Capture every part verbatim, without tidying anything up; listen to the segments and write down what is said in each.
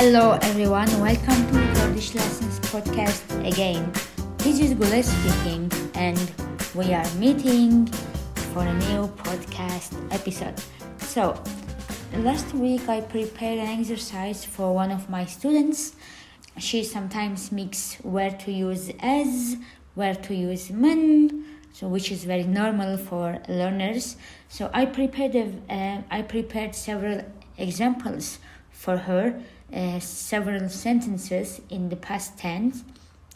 Hello everyone, welcome to Kurdish Lessons podcast again. This is Gule speaking and we are meeting for a new podcast episode. So, last week I prepared an exercise for one of my students. She sometimes mix where to use as, where to use min, so which is very normal for learners. So I prepared a, uh, I prepared several examples for her, uh, several sentences in the past tense.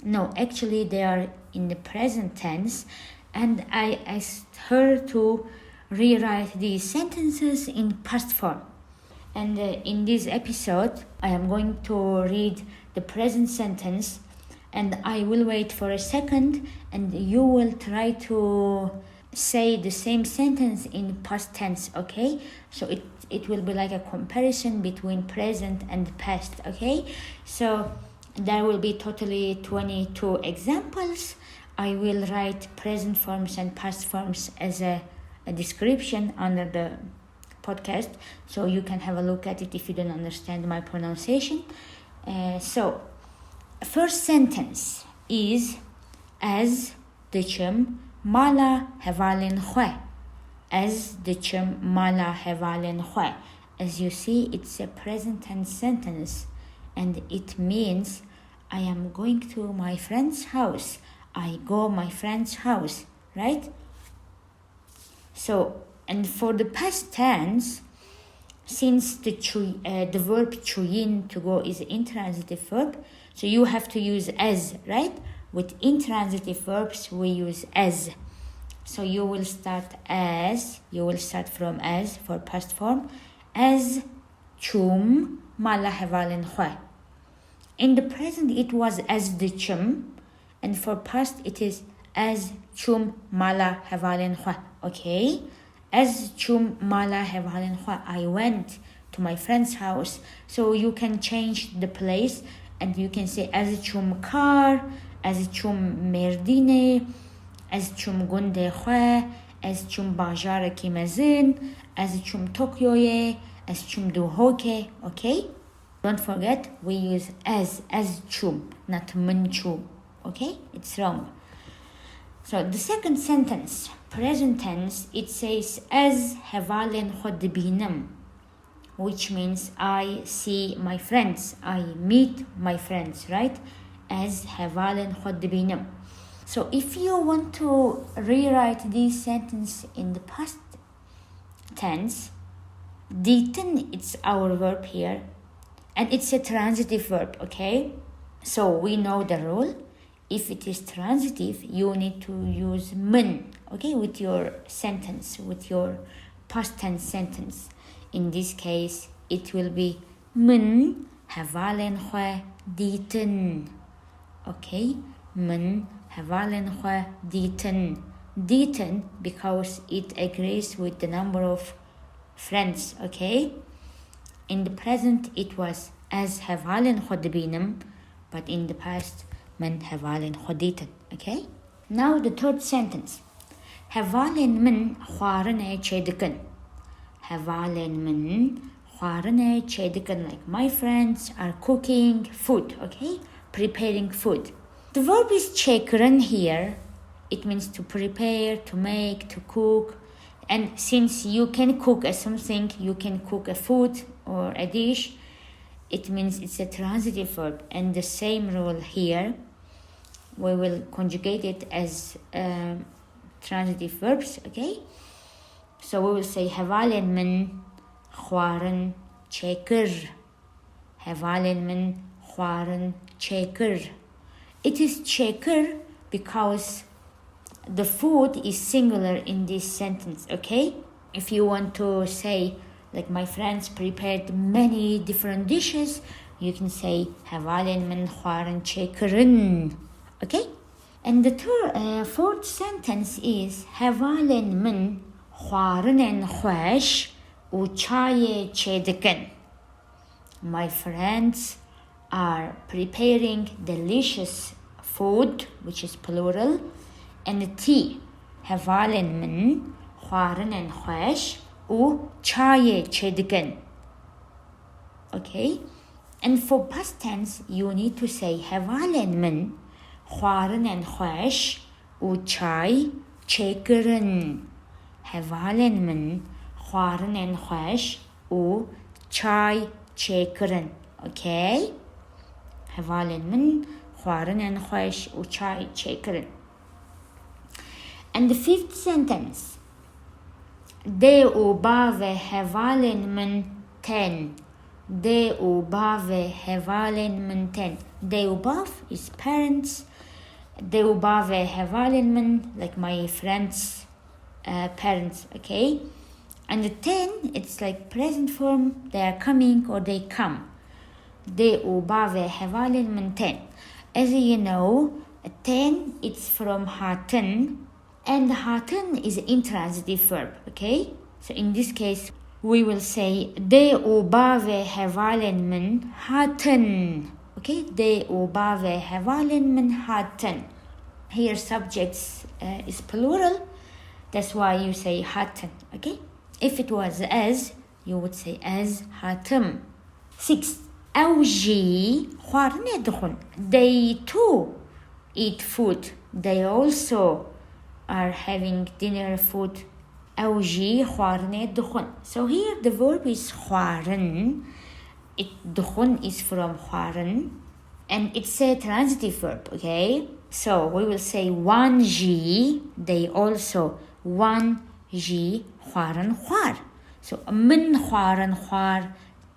No, actually they are in the present tense, and I asked her to rewrite these sentences in past form. And uh, in this episode, I am going to read the present sentence, and I will wait for a second, and you will try to say the same sentence in past tense, okay? So it, it will be like a comparison between present and past, okay? So there will be totally twenty-two examples. I will write present forms and past forms as a, a description under the podcast, so you can have a look at it if you don't understand my pronunciation. Uh, so, first sentence is, ez diçim mala hevalên xwe. Ez diçim mala hevalên xwe. As you see, it's a present tense sentence and it means I am going to my friend's house. I go my friend's house, right? So, and for the past tense, since the chu- uh, the verb çûyîn, to go, is an intransitive verb, so you have to use as, right? With intransitive verbs, we use as. So you will start as, you will start from as for past form. Ez çûm mala hevalên xwe. In the present, it was ez diçim, and for past, it is ez çûm mala hevalên xwe. Okay? Ez çûm mala hevalên xwe. I went to my friend's house. So you can change the place and you can say ez çûm kar, ez çûm Mêrdînê, ez çûm gundê xwe, ez çûm bajarekî mezin, ez çûm Tokyoyê, ez çûm Duhokê. Okay? Don't forget, we use ez, ez çûm, not min çû. Okay? It's wrong. So the second sentence, present tense, it says ez hevalên xwe dibînim, which means I see my friends, I meet my friends, right? Ez hevalên xwe dibînim. So if you want to rewrite this sentence in the past tense, dîtin, it's our verb here, and it's a transitive verb, okay? So we know the rule. If it is transitive, you need to use min, okay, with your sentence, with your past tense sentence. In this case, it will be min hevalên xwe dîtin. Okay, min hevalên xwe dîtin. Dîtin because it agrees with the number of friends, okay? In the present, it was ez hevalên xwe dibînim, but in the past, min hevalên xwe dîtin, okay? Now the third sentence. Hevalên min xwarinê çêdikin. Hevalên min xwarinê çêdikin, like my friends are cooking food, okay? Preparing food. The verb is çêkirin here. It means to prepare, to make, to cook. And since you can cook a something, you can cook a food or a dish, it means it's a transitive verb. And the same rule here, we will conjugate it as, um, transitive verbs, okay? So we will say, hevalên min xwarin çêkir. Hevalên min xwarin çêkir. It is çêkir because the food is singular in this sentence, okay? If you want to say, like, my friends prepared many different dishes, you can say, hevalên min xwarin çêkirin. Okay? And the third, uh, fourth sentence is, hevalên min xwarinên xweş û çayê çêdikin. My friends are preparing delicious food, which is plural, and tea. Hevalên min xwarinên xweş û çayê çêdikin. Okay? And for past tense, you need to say hevalên min xwarinên xweş û çay çêkirin. Hevalên min xwarinên xweş û çay çêkirin. Okay? Hevalên min xwarinên xweş û çay çêkirin. And the fifth sentence. Dê û bavê hevalên min tên. Dê û bavê hevalên min tên. Dê û bav is parents. Dê û bavê hevalên min, like my friends, uh, parents, okay? And the tên, it's like present form, they are coming or they come. Dê û bavê hevalên min tên. As you know, tên, it's from hatin, and hatin is intransitive verb, okay? So in this case, we will say, dê û bavê hevalên min hatin. Okay? Dê û bavê hevalên min hatin. Here subjects, uh, is plural. That's why you say hatin. Okay? If it was ez, you would say ez hatim. Six. Ew jî xwarinê dixwin. They too eat food. They also are having dinner food. Ew jî xwarinê dixwin. So here the verb is xwarin. It, dixwin is from xwarin. And it's a transitive verb, okay? So we will say wan jî, they also, wan jî xwarin xwar. So min xwarin xwar,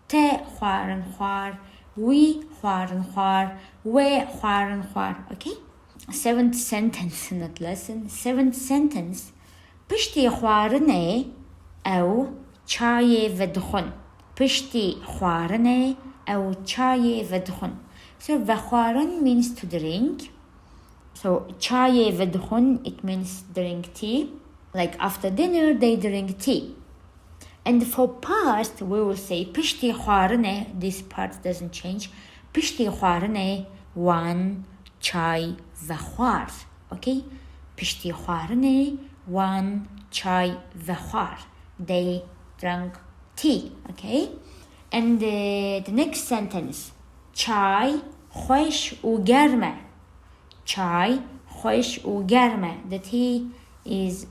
te xwarin xwar, wî xwarin xwar, wê xwarin xwar, okay? Seventh sentence, not lesson. Seventh sentence. Piştî xwarinê ew çayê vedixwin. Piştî xwarinê ew çayê vedixwin. So vexwarin means to drink. So çayê vedixwin, it means drink tea. Like after dinner they drink tea. And for past, we will say piştî xwarinê, this part doesn't change. Piştî xwarinê wan çay vexwar. Okay? Piştî xwarinê wan çay vexwar. They drank tea. Okay? And uh, the next sentence. Çay xweş û germ e. Çay xweş û germ e. The tea is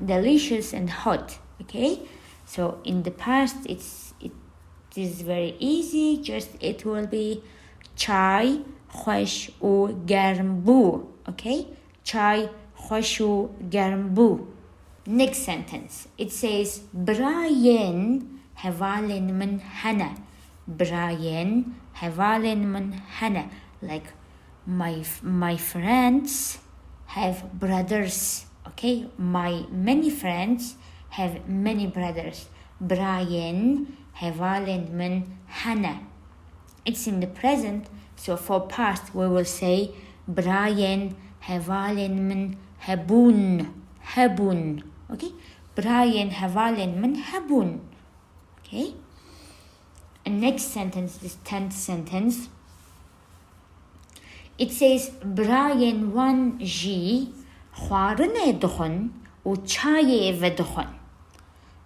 delicious and hot. Okay? So in the past, it's, it is very easy. Just it will be çay xweş û germ bû. Okay? Çay xweş û germ bû. Next sentence. It says, birayên hevalên min hene. Birayên hevalên min hene. Like, my, my friends have brothers. Okay? My many friends have many brothers. Birayên hevalên min hene. It's in the present, so for past we will say birayên hevalên min hebûn. Hebûn. Okay? Birayên hevalên min hebûn. Okay? And next sentence, this tenth sentence. It says, birayên wan jî xwarinê dixwin û çayê vedixwin.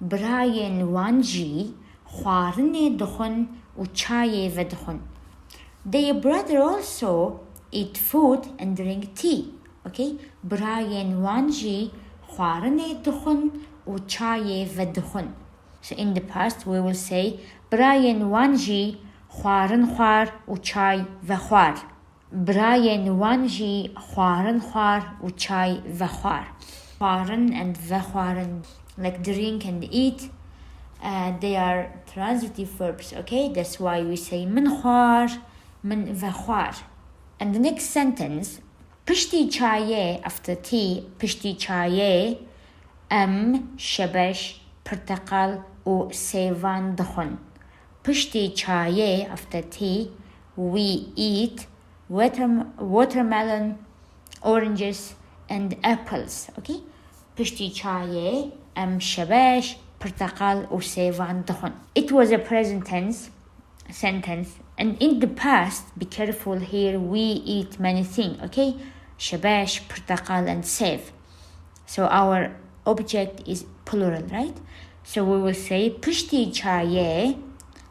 Birayên wan jî xwarinê dixwin û çayê vedixwin. Their brother also eat food and drink tea. Okay? Birayên wan jî xwarinê dixwin û çayê vedixwin. So in the past we will say, birayên wan jî xwarin xwar û çay vexwar. Birayên wan jî xwarin xwar û çay vexwar. Xwarin and vexwarin, like drink and eat, uh, they are transitive verbs, okay? That's why we say min xwar, min vexwar. And the next sentence, piştî çayê, after tea, piştî çayê, em şebeş, pirteqal û sêvan dixwin. Piştî çayê, after tea, we eat water, watermelon, oranges and apples. Okay? Piştî çayê em şebeş, pirteqal û sêvan dixwin. It was a present tense sentence. And in the past, be careful here, we eat many things. Okay? Şebeş, pirteqal and sêv. So our object is plural, right? So we will say, piştî çayê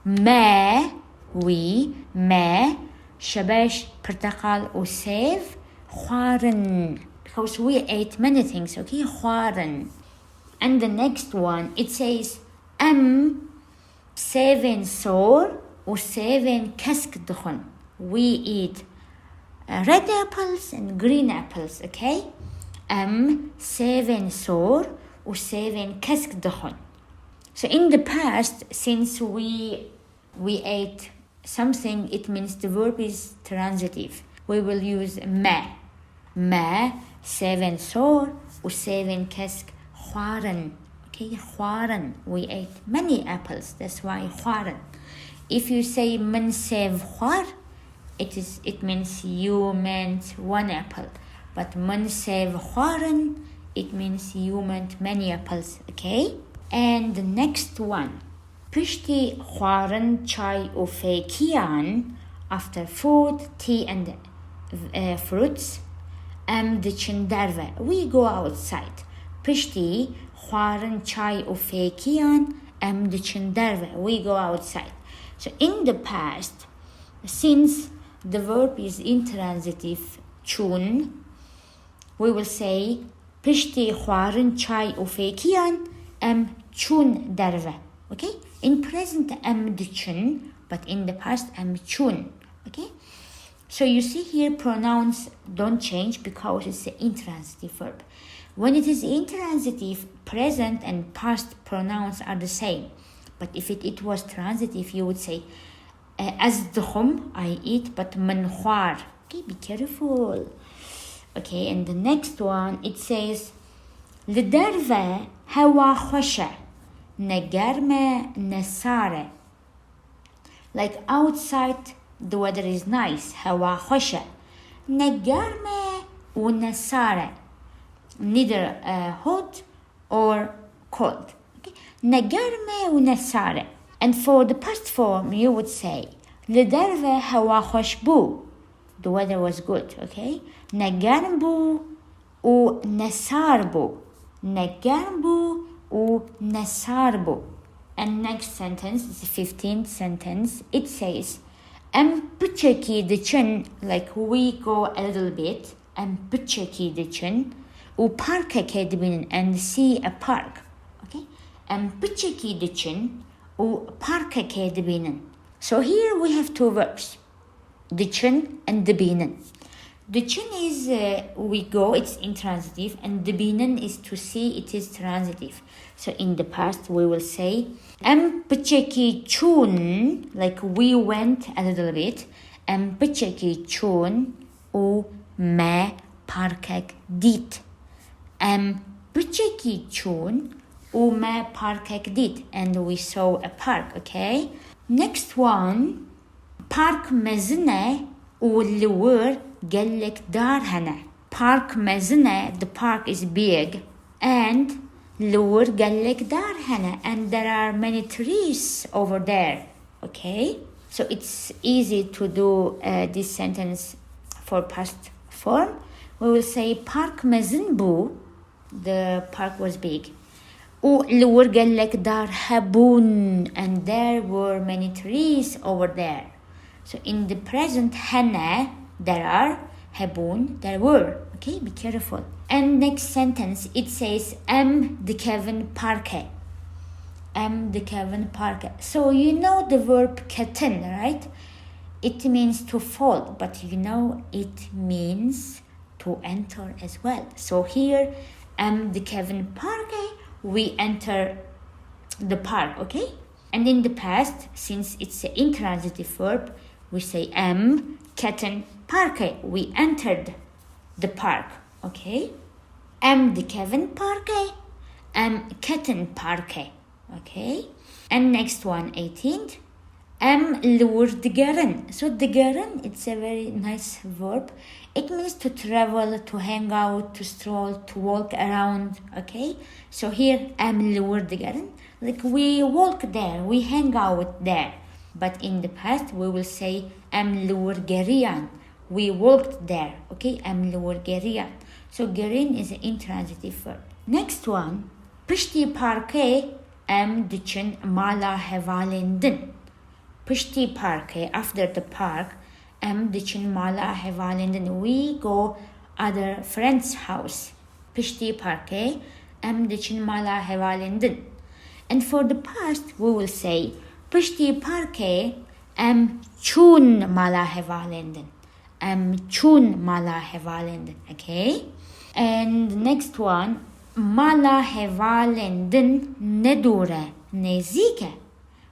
me Wî, me, şebeş, pirteqal û sêv xwarin. Because we ate many things, okay? Xwarin. And the next one, it says, em sêvên sor û sêvên kesk dixwin. We eat uh, red apples and green apples, okay? Em sêvên sor û sêvên kesk dixwin. So in the past, since we we ate something, it means the verb is transitive. We will use me. Me sêvên sor û sêvên kesk xwarin. Okay, xwarin. We ate many apples. That's why xwarin. If you say min sêv xwar, it is, it means you meant one apple. But min sêv xwarin, it means you meant many apples. Okay? And the next one. Piştî xwarin çay û fêkiyan, after food, tea and uh, fruits, em diçin derve. We go outside. Piştî xwarin çay û fêkiyan, em diçin derve. We go outside. So in the past, since the verb is intransitive, çûn, we will say, piştî xwarin çay û fêkiyan em çûn derve. Okay? In present em diçin, but in the past em çûn. Okay? So you see here, pronouns don't change because it's an intransitive verb. When it is intransitive, present and past pronouns are the same. But if it, it was transitive, you would say, uh, ez dixwim, I eat, but min xwar. Okay, be careful. Okay, and the next one, it says, li derve hewa xweş e, ne germ e, ne sar e. Like outside, the weather is nice. Hewa xweş e. Ne germ e û ne sar e. Neither uh, hot or cold. Okay? Ne germ e û ne sar e. And for the past form, you would say, li derve hewa xweş bû. The weather was good, okay? Ne germ bû û ne sar bû. Ne germ bû û ne sar bû. And next sentence, the fifteenth sentence, it says, em piçekî diçin, like we go a little bit, em piçekî diçin û parkekê dibînin, and see a park. Okay? Em piçekî diçin û parkekê dibînin. So here we have two verbs. Diçin and dibînin. Diçin is uh, we go, it's intransitive, and dibînin is to see, it is transitive. So in the past we will say, em piçekî çûn, like we went a little bit, em piçekî çûn û me parkek dît. Em piçekî çûn û me parkek dît, and we saw a park, okay? Next one, park mezin e û li wir gelek dar hene. Park mezin e, the park is big, and li wir gelek dar hene, and there are many trees over there. Okay? So it's easy to do uh, this sentence for past form. We will say park mezin bû, the park was big. Û li wir gelek dar hebûn, and there were many trees over there. So in the present, hene, there are, hebûn, there were. Okay, be careful. And next sentence, it says, em dikevin parkê. Em dikevin parkê. So you know the verb ketin, right? It means to fall, but you know it means to enter as well. So here, em dikevin parkê, we enter the park, okay? And in the past, since it's an intransitive verb, we say em ketin parkê, we entered the park, okay? Em dikevin parkê, em ketin parkê, okay? And next one, eighteenth. Em li wir digerin. So digerin, it's a very nice verb. It means to travel, to hang out, to stroll, to walk around, okay? So here, em li wir digerin. Like we walk there, we hang out there. But in the past, we will say em li wir geriyan. We walked there, okay? Em li wir geriyan. So gerin is an intransitive verb. Next one, piştî parkê em diçin mala hevalên din. Piştî parkê, after the park, em diçin mala hevalên din. We go other friend's house. Piştî parkê em diçin mala hevalên din. And for the past, we will say, piştî parkê em çûn mala hevalên din. Em çûn mala hevalên din. Okay? And the next one, mala hevalên din ne dûr e, nêzîk e.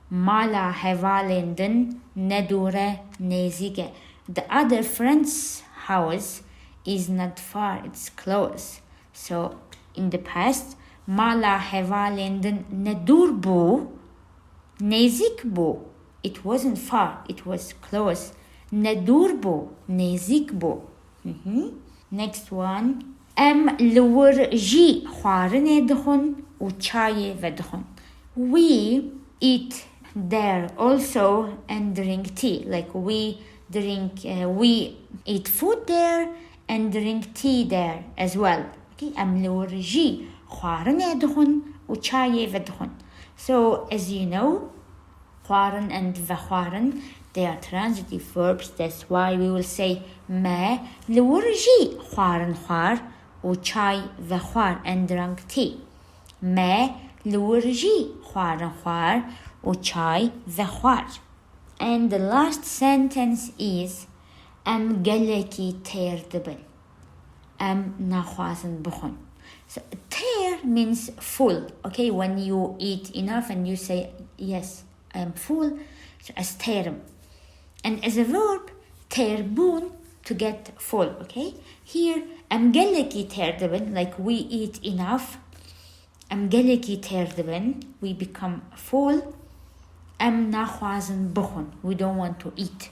Mala hevalên din ne dûr e, nêzîk e. The other friend's house is not far, it's close. So, in the past, mala hevalên din ne dûr bû, nêzîk bû. It wasn't far, it was close. Ne dûr bû, nêzîk bû. Mhm. Next one. Em li wir jî xwarinê dixwin û çayê vedixwin. We eat there also and drink tea. Like we drink, uh, we eat food there and drink tea there as well. Okay, em li wir jî xwarinê dixwin û çayê vedixwin. So, as you know, xwarin and vexwarin, they are transitive verbs. That's why we will say me li wir jî xwarin xwar û çay vexwar and drank tea. Me li wir jî xwarin xwar û çay vexwar. And the last sentence is, em gelekî têr dibin. Em naxwazin bixwin. So, têr means full, okay? When you eat enough and you say, yes, I am full, so ez têr im. And as a verb, têrbûn, to get full, okay? Here, em gelekî têr dibin, like we eat enough. Em gelekî têr dibin, we become full. Em naxwazin bixwin, we don't want to eat.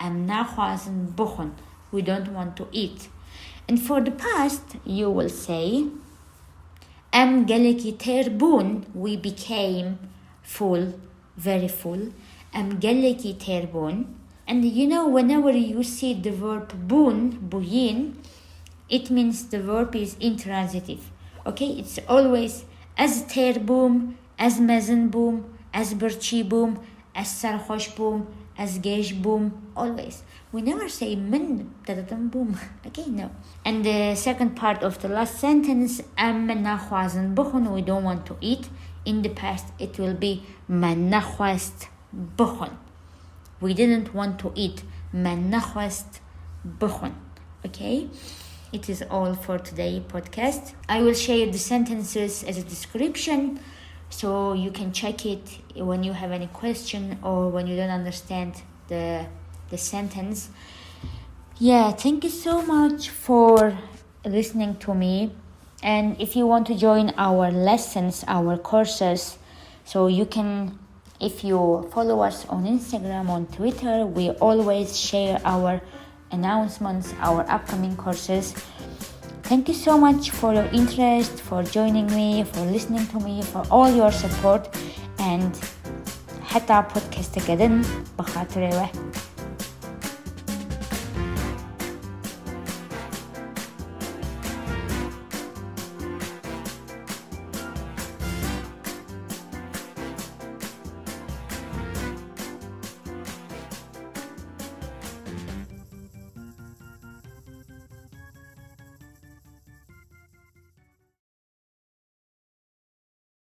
Em naxwazin bixwin, we don't want to eat. And for the past, you will say, em gelekî têr bûn, we became full, very full. Em gelekî têr bûn. And you know, whenever you see the verb bûn, bûyîn, it means the verb is intransitive. Okay, it's always ez têr bûm, ez mezin bûm, ez birçî bûm, ez serxweş bûm, ez gêj bûm. Always. We never say min dededim bûm. Okay, no. And the second part of the last sentence, em naxwazin bixwin, we don't want to eat. In the past, it will be me nexwest bixwin. We didn't want to eat. Me nexwest bixwin. Okay? It is all for today podcast. I will share the sentences as a description, so you can check it when you have any question or when you don't understand the, the sentence. Yeah, thank you so much for listening to me. And if you want to join our lessons, our courses, so you can, if you follow us on Instagram, on Twitter, we always share our announcements, our upcoming courses. Thank you so much for your interest, for joining me, for listening to me, for all your support, and heta podcasteke din, bi xatirê we.